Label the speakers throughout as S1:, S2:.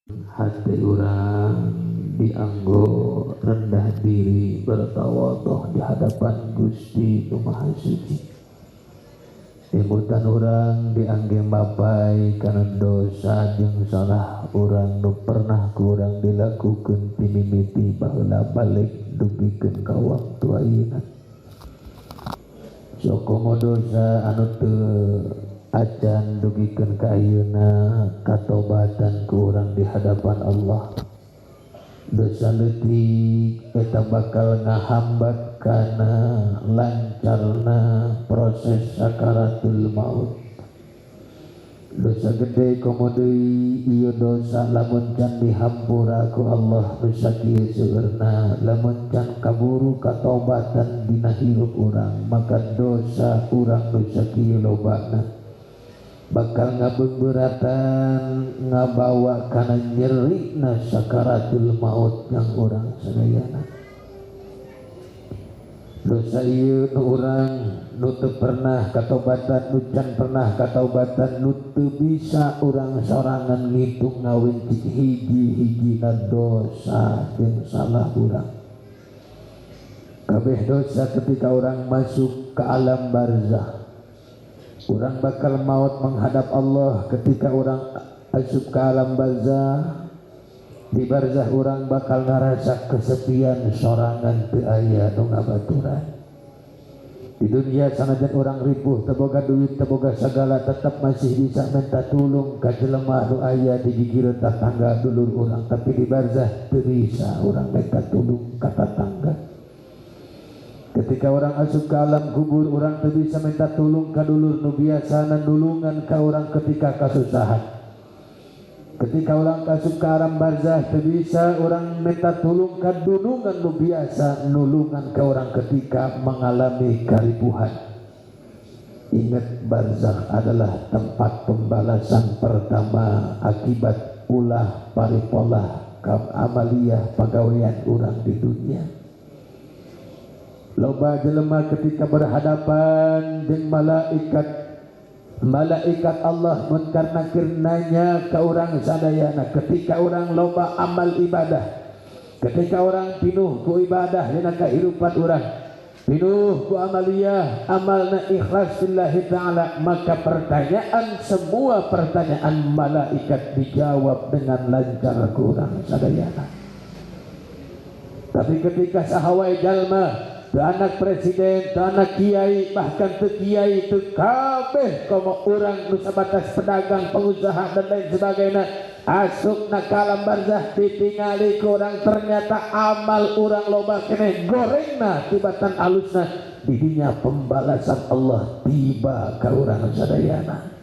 S1: Hati urang dianggo rendah diri bertawadhu di hadapan Gusti Nu Maha Suci. Imutan urang diangge mapai kana dosa jeung salah urang nu pernah kurang dilakukeun ti mimiti baheula balik dugikeun ka waktu ayeuna. Sokomo dosa anu teu acan dugikeun ka ayeuna katobatan ku urang di hadapan Allah. Dosa leutik eta bakal ngahambat kana lancarna proses sakaratul maut. Dosa gede komo deui ieu dosa lamun can dihampura ku Allah nu sakieu seueurna, lamun can kaburu katobatan dina hirup urang, maka dosa urang nu sakieu lobana bakal ngabeberatan ngabawa kana nyerina sakaratul maut yang urang sadayana. Dosa ieu nu urang nu teu pernah katobatan, nu can pernah katobatan, nu teu bisa urang sorangan ngitung ngawinci hiji-hijina dosa jeung salah urang. Kabeh dosa ketika urang masuk ke alam barzah, urang bakal maut menghadap Allah. Ketika urang asup ke alam barzah, di barzah urang bakal ngarasa kesepian sorangan teu aya nu ngabaturan. Di dunia sanajan urang ripuh, teu boga duit, teu boga sagala, tetap masih bisa minta tulung ka jelema nu aya di gigireun tatangga dulur urang. Tapi di barzah teu bisa urang minta tulung ka tatangga. Ketika orang asup ke alam kubur, orang teu bisa minta tulung ka dulur nu biasana nulungan ka urang ketika kasusahan. Ketika orang asup ke alam barzah, teu bisa orang minta tulung ka dunungan nu biasa nulungan ka orang ketika mengalami karipuhan. Ingat, barzah adalah tempat pembalasan pertama akibat ulah paripolah amaliyah pagawean orang di dunia. Loba jelema ketika berhadapan dengan malaikat, malaikat Allah munkar nakir nanya ke orang sadayana. Ketika orang loba amal ibadah, ketika orang pinuh ku ibadah dina kehidupan orang, pinuh ku amaliyah, amalna ikhlas lillahi ta'ala, maka pertanyaan, semua pertanyaan malaikat dijawab dengan lancar ku urang sadayana. Tapi ketika sahawai jalma, teu anak presiden, teu anak kiai, bahkan teu kiai, teu kabeh komo urang nu sabatas pedagang, pengusaha dan lain sebagainya, asupna ka alam barzah ditingali ku urang, ternyata amal urang loba keneh gorengna tibatan alusna, didinya pembalasan Allah tiba ka urang sadayana.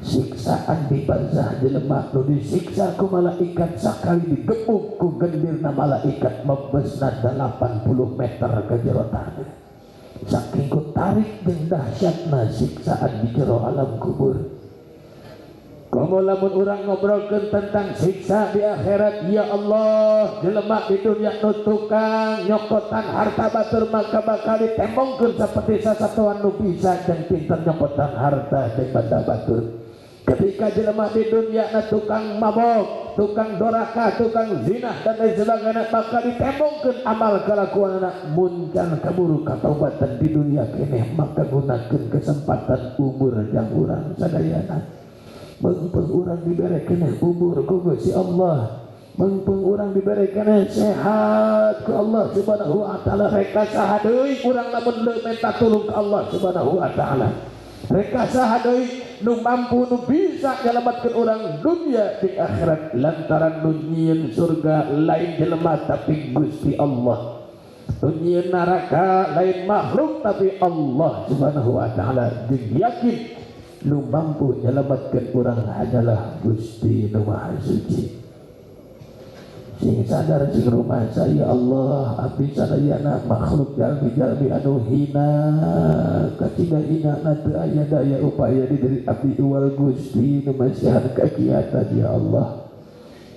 S1: Siksaan di barzah jelema nu disiksa ku malaikat sakali digebuk ku gendirna malaikat mebesna 80 meter ke jero tanah. Saking ku tarik jeung dahsyatna siksaan di jero alam kubur. Komo lamun urang ngobrolkeun tentang siksa di akhirat, ya Allah, jelema di dunia nu tukang nyokotan harta batur maka bakal ditembongkeun saperti sasatuan nu bisa jeung pinter nyokotan harta jeung banda batur. Ketika jelema di dunia na tukang mabok, tukang doraka, tukang zina dan lain sebagainya, maka ditembongkeun amal kelakuanana muncan kaburu katobatan di dunia keneh, maka gunakeun kesempatan umur yang urang sadayana. Mengpeng urang dibere keneh umur ku Gusti Allah, mengpeng urang dibere keneh sehat ku Allah Subhanahu wa taala. Reka saha deui urang lamun minta tulung ka Allah Subhanahu wa taala. Reka saha deui nu mampu nu bisa nyelamatkeun urang dunia di akhirat, lantaran nu nyieun surga lain jelema tapi Gusti Allah, nu nyieun neraka lain makhluk tapi Allah Subhanahu wa taala. Jeung yakin nu mampu nyelamatkeun urang adalah Gusti nu Maha Suci. Sing sadar sing rumasa, ya Allah, abdi sadayana makhluk jalmi-jalmi anu hina, katiga hina na teu aya daya upaya di diri abdi uwal Gusti nu masihan kakiatan ya Allah.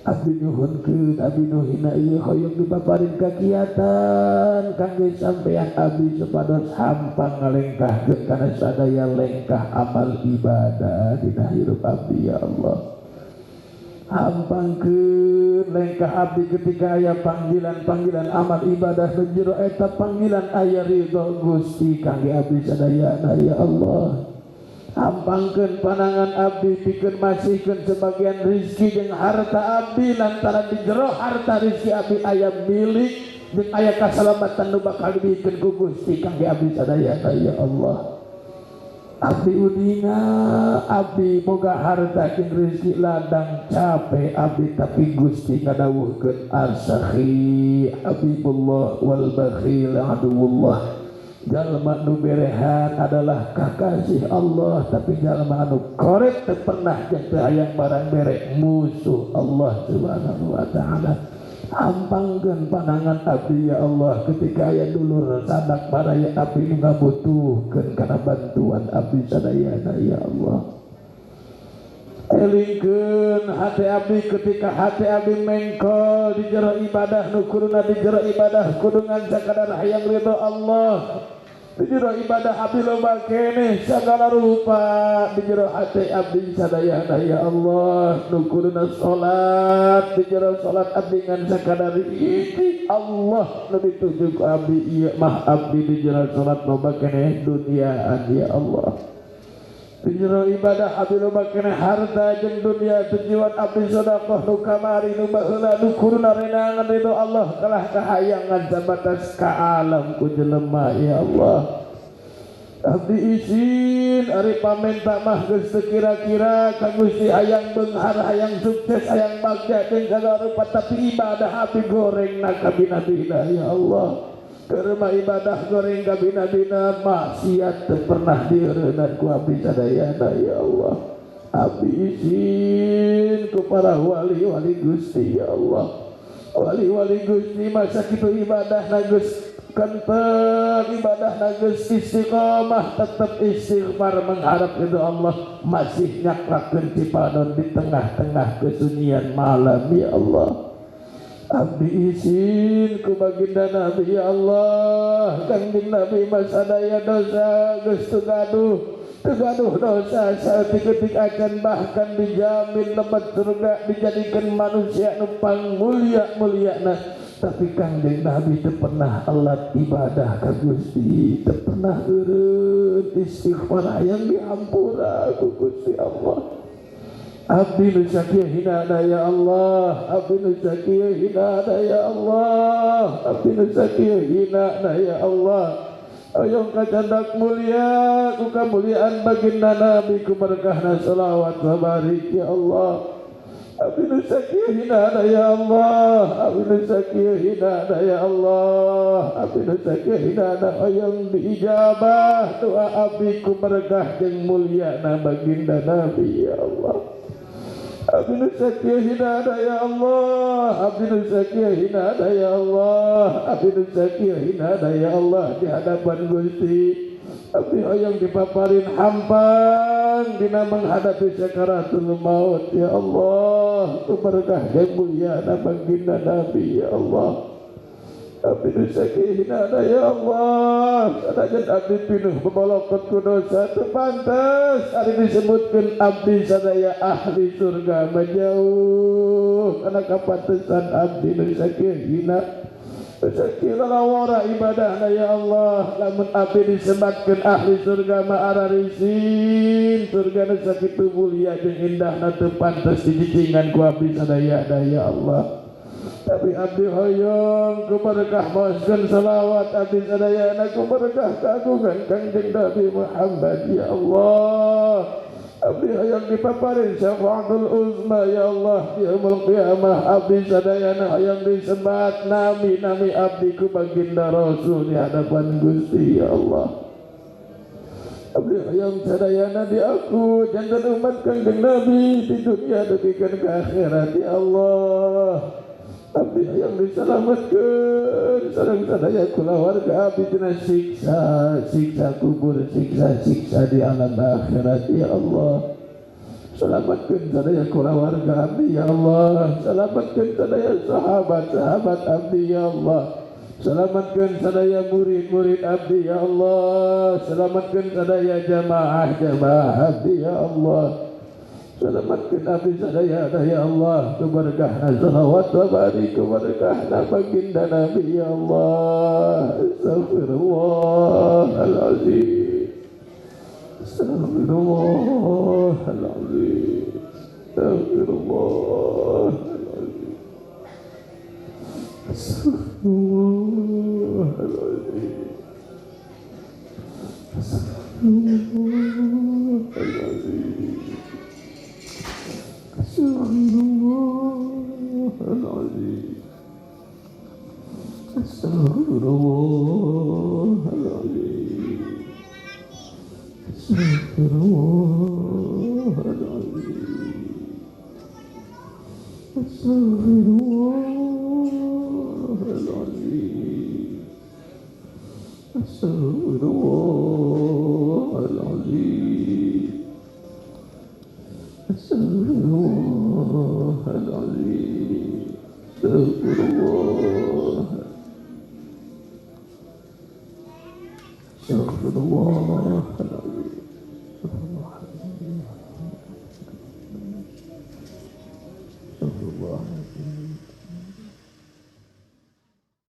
S1: Abdi nyuhunkeun abdi nu hina ieu hoyong dipaparin kakiatan kangge sampeyan abdi supados hampang ngalengkahkeun kana sadaya lengkah amal ibadah dina hirup abdi ya Allah. Hampangkeun lengkah abdi ketika aya panggilan-panggilan amal ibadah nu jero eta panggilan aya ridho Gusti kangge abdi sadayana ya Allah. Hampangkeun panangan abdi pikeun masihkeun sebagian rizki jeung harta abdi lantaran di jero harta rizki abdi aya milik jeung aya kasalamatan nu bakal dibikeun ku Gusti kangge abdi sadayana ya Allah. Abdi uninga abdi boga harta jeung rezeki ladang capek abdi tapi Gusti ngadawuhkeun as-sakhi habibullah wal bakhil aduwullah. Jalma nu berehan adalah kakasih Allah tapi jalma anu korek teu pernah jeung teu hayang barang bere musuh Allah Subhanahu wa taala. Hampangkeun panangan abdi ya Allah ketika aya dulur sadak baraya abdi nu ngabutuhkeun kana bantuan abdi sadayana ya Allah. Elingkeun hate abdi ketika hate abdi mengkol di jero ibadah nu kuduna di jero ibadah kudu ngan sakadar hayang ridho Allah. Di jero ibadah abdi loba keneh sagala rupa di jero hate abdi sadayana ya Allah nu kuduna salat di jero salat abdi ngan sakadar iki Allah nu dituju ku abdi ieu mah abdi di jero salat loba keneh duniaan ya Allah. Di jero ibadah abdi loba keneh harta jeung dunia tujuan abdi sedekah nu kamari nu baheula nu kuduna renangan ridho Allah kalah kahayangan sabatas ka alam ku jelema ya Allah. Abdi izin ari pamenta mah geus teu kira-kira ka Gusti hayang beunghar hayang sukses hayang bagja jeung sagala rupa tapi ibadah abdi gorengna ka bina-bina ya Allah. Keur mah ibadah goreng ka bina-bina maksiat teu pernah dieureunnan ku abdi sadayana ya Allah. Abdi izin ku para wali-wali Gusti ya Allah. Wali-wali Gusti masa kitu ibadahna geus kental, ibadahna geus istiqomah, tetep istighfar mengharap ridho Allah, masih nyakrakeun cipadon di tengah-tengah kesunyian malam ya Allah. Abdi izin ku baginda Nabi ya Allah, Kangjeng Nabi masadaya dosa geus teu gaduh dosa saeutik-eutik acan bahkan dijamin lebet surga dijadikan manusia nu pangmulia-muliana. Tapi Kangjeng Nabi teu pernah alat ibadah ka Gusti, teu pernah eureun istighfar hayang dihampura ku Gusti Allah. Abdi nu sakieu hinana ya Allah, abdi nu sakieu hinana ya Allah, abdi nu sakieu hinana ya Allah. Oyong kacandak mulia ku kamuliaan baginda Nabi ku berkahna selawat wa barik ya Allah. Abdi nu sakieu hinana ya Allah, abdi nu sakieu hinana ya Allah, abdi nu sakieu hinana oyong diijabah doa abdi ku berkah jeung muliana baginda Nabi ya Allah. Abdi nu sakieu hinana ya Allah, abdi nu sakieu hinana ya Allah, abdi nu sakieu hinana ya Allah di hadapan Gusti. Abdi hoyong dipaparin hampang dina menghadapi sakaratul maut ya Allah, ku berkah jeung mulyana baginda Nabi ya Allah. Abdi nu sakieu hinana ya Allah, sanajan abdi pinuh bebolokot ku dosa teu pantes ari disebutkeun abdi sadaya ahli surga majauh kana kapantesan abdi nu sakieu hina. Sakieu lalawara ibadahna ya Allah, lamun abdi disebatkeun ahli surga ma ararisin surga nu sakitu mulia jeung indahna teu pantes dijicingan ku abdi sadaya ya Allah. Tapi abdi hoyong ku berkah maoskeun selawat abdi sadayana ku berkah kagungan Kangjeng Nabi Muhammad ya Allah. Abdi hoyong dipaparin syafaatul uzma ya Allah yaumul qiyamah, abdi sadayana hoyong disebat nami-nami abdi ku baginda Rasul di hadapan Gusti ya Allah. Abdi hoyong sadayana diaku jantan umat Kangjeng Nabi di dunia dugikeun ka akhirat ya Allah. Abdi hayang diselamatkan sareng sadaya kulawarga abdi tina siksa siksa kubur siksa siksa di alam akhirat ya Allah. Selamatkan sadaya kulawarga abdi ya Allah, selamatkan sadaya sahabat-sahabat abdi ya Allah, selamatkan sadaya murid-murid abdi ya Allah, selamatkan sadaya jamaah-jamaah abdi ya Allah. Selamatkan abdi sadaya ya Allah keberkahna salawat wa barik keberkahna baginda Nabi ya Allah. Astagfirullahalazim. Astagfirullahalazim. Astagfirullahalazim. Astagfirullahalazim. Astagfirullahalazim. Astagfirullahalazim. Astagfirullahalazim. Astagfirullahalazim. Astagfirullahalazim. Astagfirullah.